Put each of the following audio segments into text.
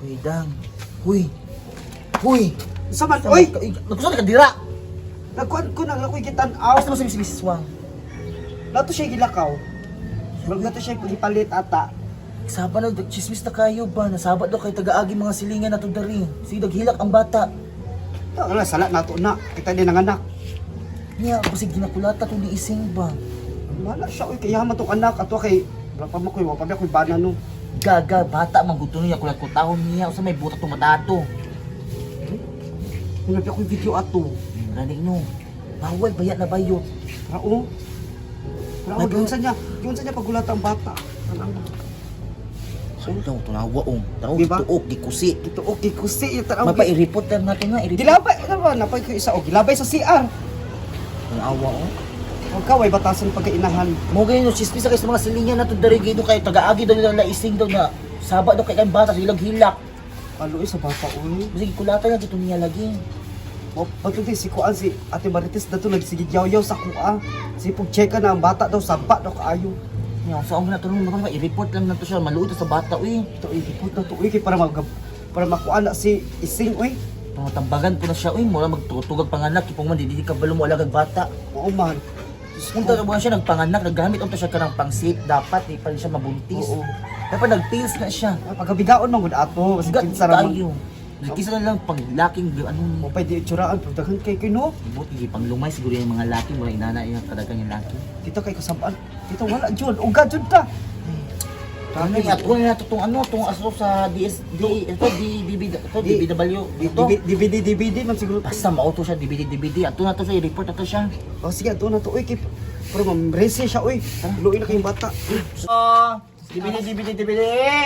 Uy, dang. Huy. Huy. Sa man, oy! Nagkusa ka dira. Nagkuan ko nang ako'y gitan-aw. Asa mo si Mrs. Wang? Nato siya gilakaw. Murag nato siya gipalit ata. Saba na, chismis na kayo ba? Nasaba daw kay tagaagi mga silingan na to dari. Sige, daghilak ang bata. Ta wala sala nato na. Kita din ang anak. Niya, kasi ginakulata to ni Ising ba? Wala siya oy kaya man tong anak ato kay wala pa mo koy wa pa koy bana no. Gaga, bata, mangguto niya, kulat ko taon niya, usa may buta tumatato. Wala pa koy video ato. Galing no. Bawal, bayat na bayot. Rao. Rao Ay, giunsa niya? Giunsa niya pagulat ang bata. Tanaw. So, tunawa ong. Tanaw, Di ba? tuok, gikusi. Gituok gikusi yung tanaw. Mapa-i-report lang natin nga, i-report. Gilabay, ano ba napay ko isa og gilabay sa CR. Tunawa oh. Huwag ka way batasan pagkainahan. Mo ganyan no, chismis na kayo sa mga silingan na to dari gino kayo, tagaagi daw nila laising daw na saba daw kay kang bata, silang hilak. Aloy sa bata oy. Kasi kulata na dito niya lagi. Mo pagkati si kuan si Ate Marites dato nagsige yaw-yaw sa kuan. Si pug check na ang bata daw saba daw kaayo. Nya, sa na to nung i-report lang na to siya, maluot to sa bata uy. Ito i-report na to uy kay para mag para makuan na si Ising uy. Pangatambagan po na siya uy, mura magtutugag panganak, ipong man di ka balo mo alagag bata. Oo man. Diyos ko. Unta na siya nagpanganak, naggamit unta siya kanang pang-safe dapat di pa rin siya mabuntis. Oo. Dapat nagpills na siya. Ah, pagabigaon man gud ato kasi Gat kinsa ra man. tayo. Nagkisa na lang pag laking ano ni. Mo pwede itsuraan pero daghan kay kay no. Buti pang lumay siguro yung mga laki, mura inana yung kadagan yung laki. Dito kay kasabaan. Dito wala jud. Uga jud ta. Ano yung ato na ito tong ano, tong aso sa DS, D, ito, D, D, B, ito, DBW, ito. DVD DVD man siguro. Basta mauto siya, DVD, DVD. Ato na to siya, i-report na to siya. Oh sige ato na to uy kay pero mamrese siya uy. Luoy na kayong bata. Oh, DVD, DVD, DVD.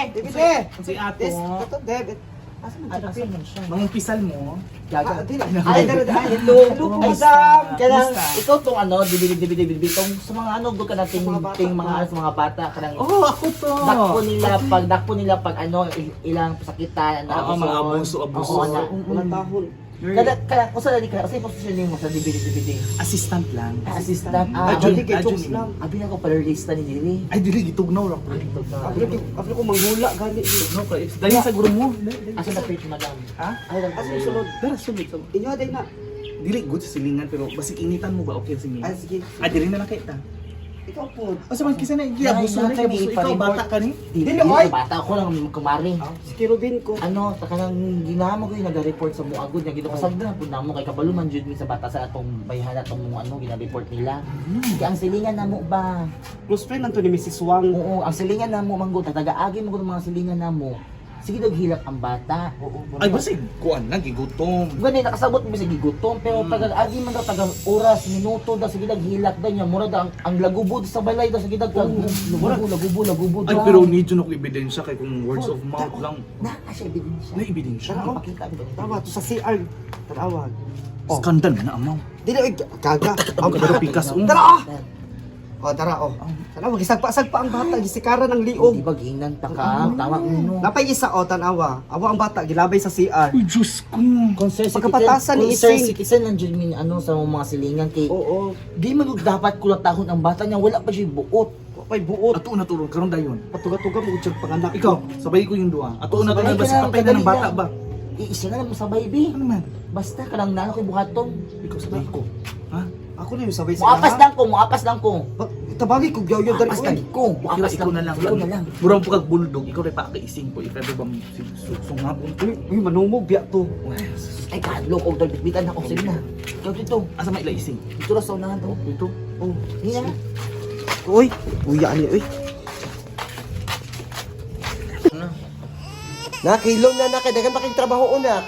DVD. Si ato. This ato debit. Asa man Ay, asa man siya? Mangumpisal mo. Gaga. Ah, di- Ay, ay, dari- ay, hello. Hello po, Ay, madam. Kanang, Kumusta? ikaw tong ano, DVD, DVD, DVD, tong sa mga ano, go ka nating, Sa mga bata. ting mga, sa mga bata, kanang, Oh, ako to. dakpo nila pag, dakpo nila pag ano, ilang sakitan, Oo, mga abuso, abuso. Oo, na. Wala tahol. Kada, kada, kung saan ka, kasi posisyon mo sa DVD, DVD. Assistant lang. Assistant. Ah, Ajun, Dili kay ajun jokes nimo. lang. Abi na ko paralista ni Dili. Ay, dili gitugnaw ra ko. After ko manghula gani. Tugnaw ka. Dahil sa guro mo. Dahil. Asa na page, madam? Ha? Ay, lang. Asa yung sulod? Dara sulod sa. Inyo day na. Dili good sa silingan pero basig initan mo ba okay ang silingan? Ay sige. Ah, dili na lang kay ta. Ikaw po. Asa man kisa na giabuso na Nay, kay abuso ikaw ipa-report. bata ka ni. Dili, Dili, oy! bata ako lang kumari. Si Kerubin ko. Ano, ta kanang ginamo ko yung nag-report sa muagod niya gito kasagdan pud namo kay kabalo man jud mi sa bata sa atong bayhan atong mga ano gina-report nila. Kay ang silingan namo ba? Close friend nanto ni Mrs. Wang. Oo, ang silingan namo manggod tagaagi mo mga silingan namo. Sige dog hilak ang bata. Oo. Ay basig kuan na gigutom. Gani nakasabot mo sa gigutom pero tagaagi man daw taga oras minuto daw sige dag hilak daw niya mura daw ang lagubod sa balay daw sige dag lagubo lagubo lagubo Ay daw. pero medyo na ko ebidensya kay kung words of mouth lang. Na siya ebidensya. Na ebidensya. Tara, ipakita ko. Tama to sa CR. Tanawa. Oh. Skandal man na amaw. Dili oy gaga. Ang pero pikas um. Tara ah. Oh, tara oh. Tanawa gisagpa-sagpa ang bata gisikaran ng Di liog. ba gihingnan pa ka? Tama no. Napay isa oh tanawa. Awa ang bata gilabay sa CR. Uy, Diyos ko. Concerned citizen, Pagkapatasan ni concerned Ising. citizen lang jud min ano sa mga silingan kay Oo. di man gud dapat kulatahon ang bata niya wala pa siya buot. Pay buot. Ato na turong karon dayon. Patuga-tuga mo jud panganak. Ikaw, sabay ko yung duha. Ato na Sabay turong ka basta na, patay na ng kadali bata lang. ba? Iisa na lang mo sabay bi. Ano man? Basta ka lang nano kay buhaton. Ikaw sabay ko. Ha? Ako na yung sabay sa Muapas lang ko, muapas lang ko. Tabagi ko gyud dali. Muapas lang ko. Okay ra, Muapas ikaw na lang. Ikaw na lang. Murang po kag bulldog, ikaw rin pa kaising po. If ever ba sungabon ko. Uy, uy manumog biya to. Ay kadlok og bitbitan ako sige na. Ikaw dito. Asa may ila ising? Dito ra sa unahan to. Dito. Oh. Niya. Uy, uya ani uy. Nakilom na na kay daghan pa kay trabaho una.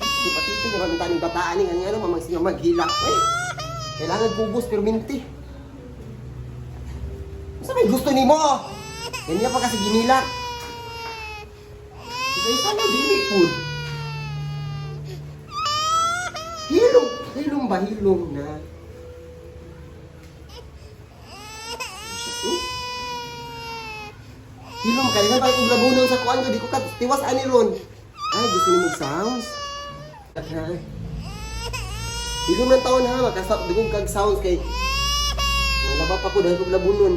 Di patito niya man taning bataan ni nga ano mamang siya maghilak. Uy. Kailangan bubos pero minti. Unsa may gusto nimo? Ganyan pa kasi ginilak. Isa-isa na dili pud. Hilom, hilom ba hilom na? Hilom kay nga kog labunon sa kuan ko di ko ka tiwas ani ron. Ay gusto nimo og sounds. Ha. Hilom ng taon ha makasap dugog kag sounds kay malaba pa ko dahil kog labunon.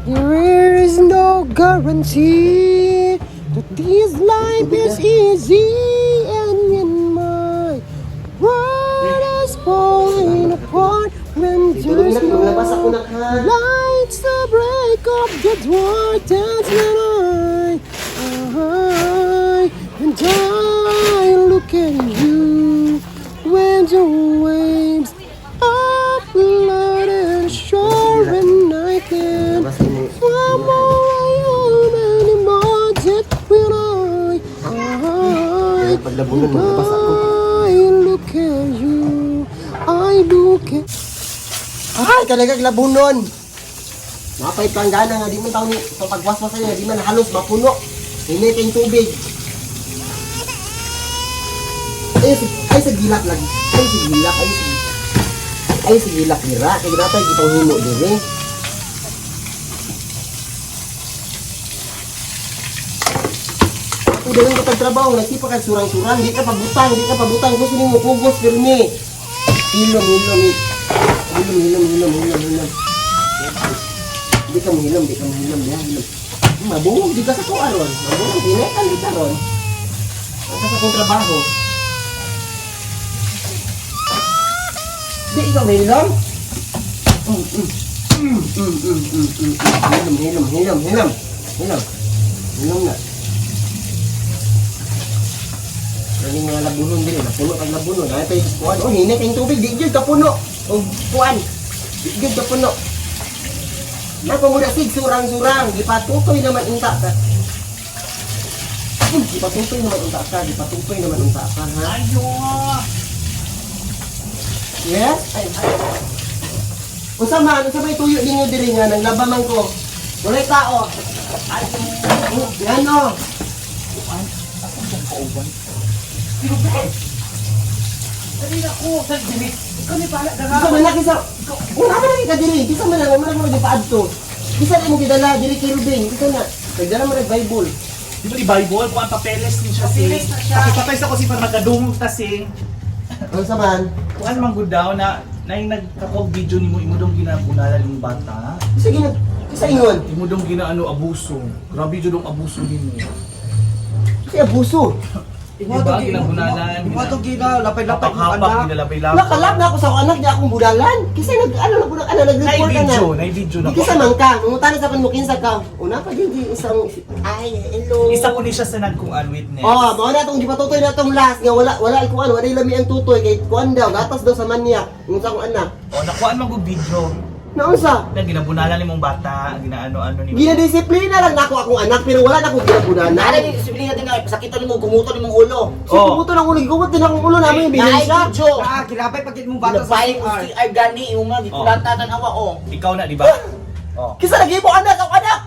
There is no no guarantee that this life is easy and in my world is falling apart when Tulog there's na, no maglabas ako nak ha. lights to break up the door. That's when I and I look at you when the waves are flooded shore and I can't Labas ni mo. swim away anymore. That when I Paglabunan, maglabas ako. I look at you, I look at Ay, talaga labunon. Napay planggana nga di man taon ni sa pagwaswas niya di man halos mapuno. Hindi kayong tubig. Ay, ay sa gilak lagi. Ay sa gilak, ay sa ay sa gilak dira kay natay gipanghimo diri. Ako dayon ka pagtrabaho, nagsipa ka surang-surang, di ka pabutang, di ka pabutang, gusto nimo kugos pirmi. Hilom, hilom, hilom, hilom, hilom, hilom, hilom. Di ka mahilom, di ka mahilom, di hilom. Mabuhog, di ka sa kuha ron. Mabuhog, di ka ka ron. Ang sa akong trabaho. Di ikaw mahilom? Hilom, hilom, hilom, hilom. Hilom. Hilom na. Kani mga labunon diri, napuno kag labunon. Ay tayo kuan. Oh, hinay kayong tubig, di gyud kapuno. Og kuan. Di gyud kapuno. Nako muna sig surang-surang, gipatutoy naman unta ka. Gipatutoy naman unta ka, gipatutoy naman unta ka, ha? Ayo! Yes? Ay, ay. Unsa man, unsa may tuyo ninyo diri nga naglaba man ko. Walay tao. Ay, ngano? Dali na ko! Dali! Ikaw ni pala dara! Bisa man na kisa. Una man na ka diri, bisa man na man mo gipaadto. Bisa na mo gidala diri kay Ruben, bisa na. Kay dala mo nag Bible. Di ba di Bible? Kung ang papeles ni siya si... Papeles na siya. Pakipatay sa ko si para magkadungog ta si... Unsa man? Kung ano man good daw na na yung nagkakog video nimo imo dong ginabunalan yung bata. Bisa gina bisa ingon. Imo dong ginaano abuso. Grabe jud dong abuso nimo. Kasi abuso. Di ba ginabunalan? Imo to gina lapay-lapay mo Hapak-hapak, anak. ginalabay-labay. Nakalap na ako sa akong anak niya akong budalan. Kasi nag ano na budak ana Nay nag-report ka na. video, nay video na Di kisa man ka, mangutana sa kan mo kinsa ka. Una pa din di isang ay hello. Isa ko ni siya sa nagkuan witness. Oh, mao na tong gipatutoy na tong last nga wala wala kuan, wala lami ang tutoy kay kuan daw, gatas daw sa manya. Yung sa akong anak. Oh, nakuan man og video. Naunsa? Na ginabunalan nimong bata, ginaano-ano nimo. Ginadisiplina lang nako akong anak pero wala na akong ginabunanan. Nara ni disiplina din na pasakitan nimo gumuto nimong ulo. Si Oh. kumuto ng ulo, gikumot din akong ulo namin yung Naay siya. video. Ah, gilapay pagit mong bata sa Ginabay ko CR. si CR gani imo mga gikulata tan-awa oh. Ikaw na, di ba? Oh. Kisa nagimo anak akong anak.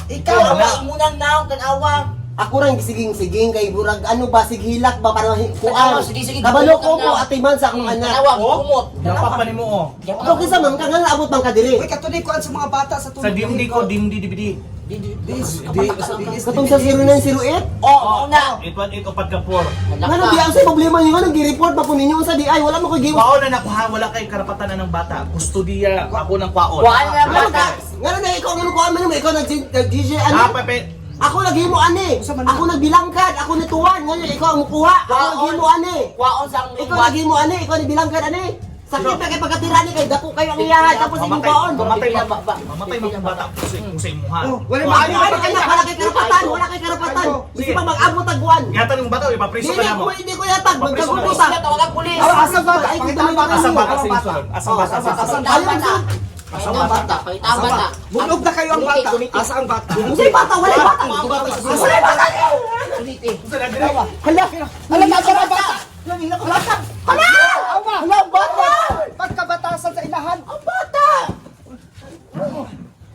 Ikaw ang munang naong tan-awa. Ako rang siging-siging kay burag ano ba sighilak ba para kuan. Tanawa, sige, sige, Kabalo ko gikumot mo na. atiman sa akong anak. Tan-awa Oh, gumot. Dapak pa nimo oh. Ikaw kinsa man ka nga naabot man ka diri. Uy, katunay kuan sa mga bata sa Sa tulog. DMD ko, DMD DVD. Katong sa 0908. Oh, mao na. 818 o pagka 4. Nga nang di sa problema niyo nga nang-report pa po ninyo sa DI wala mo ko giwa. Kwaon na nakuha, wala kay karapatan na ng bata. Kustodiya ako ng kwaon. Kuan na bata. Nga na ikaw nga kuan man mo ikaw nag DJ ano. Ah, pepe. Ako naghimo ani. Usa man na. Ako nagbilangkad, ako nituwan ngayon ikaw ang mukuha. Ako Kwaon. naghimo ani. Kuwaon sa ang Ikaw naghimo ani, ikaw nagbilangkad ani. Sakit na kay pagkatira ni kay dako kayo ang iyahan tapos imong Mamatay, kwaon. mamatay, Pipila ba- ba- mamatay mga bata kung sa imuha. Oh, wala Ano maayo ano anak wala kay karapatan, wala kay karapatan. Gusto pa mag-abot tagwan. Ingatan yung bata, ipapriso ka Dili na mo. ko hindi ko yatag, Papriso magkagulo na. ta. Sila tawagan pulis. Ah, asa bata? Ay, Pakita ang bata. Asang bata Asang sa bata? insulon? Asang bata sa insulon? Pakita ang bata. Asang Pakita ang bata? bata. Pakita ang bata. Bunog na kayo ang bata. Asa ang bata? Usay bata, wala bata. Wala bata. Suliti. Hala, Hala, nasa ang bata? hala! Hala, ang bata! Pagkabatasan sa inahan. Ang bata!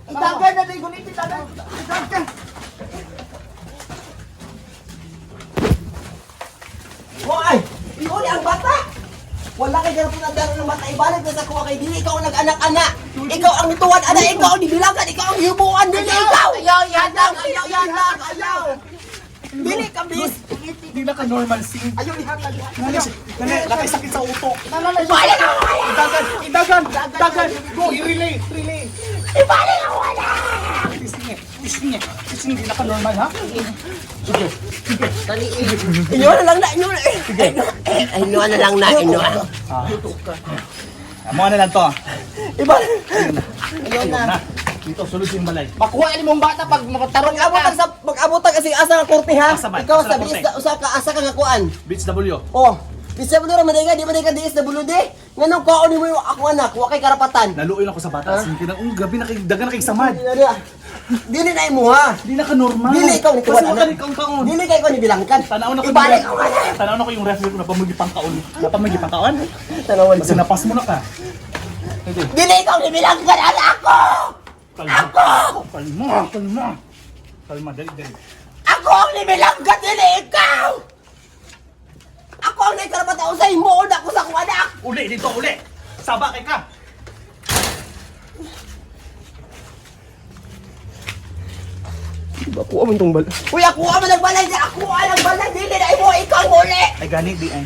Itagay na din guniti tagay. Hoy! Iuli ang bata! Wala kay garapon ang daro ng bata. Ibalik na sa kuha kay dili. Ikaw ang nag-anak-anak. Ikaw ang nituwan, anak. Ikaw ang nibilangan. Ikaw ang hibuan. Dili ikaw! Ayaw, ihatag. Ayaw, ayaw, ayaw! Dili ka, bis! Hindi na ka normal sing. Ayaw ihatag. Nani, nakay sakit sa utok. Ibalik ang anak! Idagan, idagan, dagan. Go, i-relay, relay. Ibalik ang anak! Tistingi, tistingi, tistingi, di na ka normal ha? Sige, sige. Inyo na lang na, inyo na. Inyo na lang na, inyo. Ah. Amo na lang to. Iba. Ayaw na. Na. Dito, sulod yung balay. Makuha ni mong bata pag matarong ka. Mag-abot sa mag-abot kasi asa nga korte ha. Asa man? Ikaw Asa sa nga korte? BS usa ka asa ka nga kuan. Beach W. Oh, DSWD ra man ka, di man ka DSWD. Nganong kaon nimo yung ako anak, wa kay karapatan. Naluoy na ako sa bata. Sige na, oh, gabi na kay daga na kay samad. Dili na imo ha. Di na ka normal. Dili ikaw ni Kasi kuan. wa ka ni kaon kaon. Dili kay ko ni bilangkan. Tanaw na ko. Ibalik ang anak. Tanaw na ko yung refri ko na pamagi pangkaon. Napamagi pangkaon. Tanawan. Kasi napas mo na ka. Pwede. Dili ikaw ni bilangkan anak ko. Kalma. Ako! Kalma, kalma. Kalma, dali, dali. Ako ang nibilangkan, dili ikaw! Ako ang nagkarapatan sa imo, ako sa akong anak! Uli dito, uli. Saba kay ka. Ako man tong bal. Uy, ako ang nagbalay niya! Ako ang nagbalay! Dili na imo, ikaw ang uli! Ay gani di ay.